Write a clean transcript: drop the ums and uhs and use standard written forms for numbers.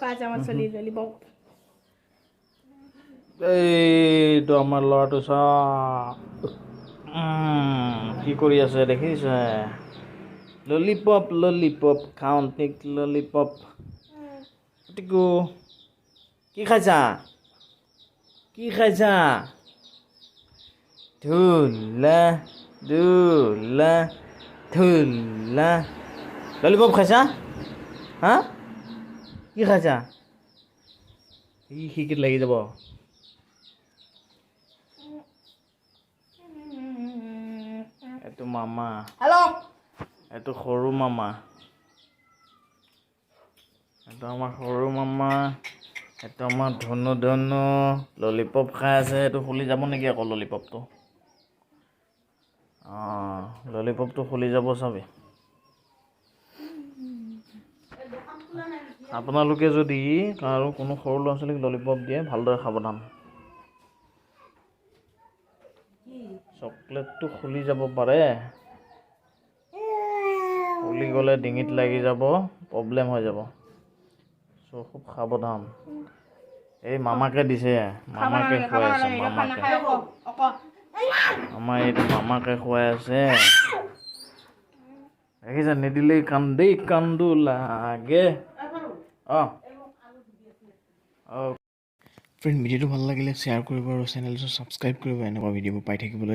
খাই আছে আমাৰ চলি ললিপপ। এইটো আমাৰ ল'ৰাটো চা, কি কৰি আছে দেখিছে? ললিপপ, ললিপপ খাওঁ, ললিপপ। টিকু, কি খাইছা? কি খাইছা? ধুলা ধুলা ধুলা। ললিপপ খাইছা? হা, কি খাইছা? ই শিকিত লাগি যাব। এইটো মামা। হেল্ল'। এইটো সৰু মামা, এইটো আমাৰ সৰু মামা, এইটো আমাৰ ধনু। ধনু ললিপপ খাই আছে। এইটো খুলি যাব নেকি আকৌ ললিপপটো? অঁ, ললিপপটো খুলি যাব চাবি। আপোনালোকে যদি কাৰো কোনো সৰু ল'ৰা ছোৱালীক ললিপপ দিয়ে, ভালদৰে সাৱধান, চকলেটটো খুলি যাব পাৰে। খুলি গ'লে ডিঙিত লাগি যাব, প্ৰব্লেম হৈ যাব। চ' খুব সাৱধান। এই মামাকে দিছে, মামাকে খুৱাই আছে। মামাকে, আমাৰ এইটো মামাকে খুৱাই আছে, দেখিছা? নিদিলেই কান্দেই, কান্দো লাগে। অঁ অঁ ফ্ৰেণ্ড, ভিডিঅ'টো ভাল লাগিলে শ্বেয়াৰ কৰিব আৰু চেনেলটো ছাবস্ক্ৰাইব কৰিব এনেকুৱা ভিডিঅ'বোৰ পাই থাকিবলৈ।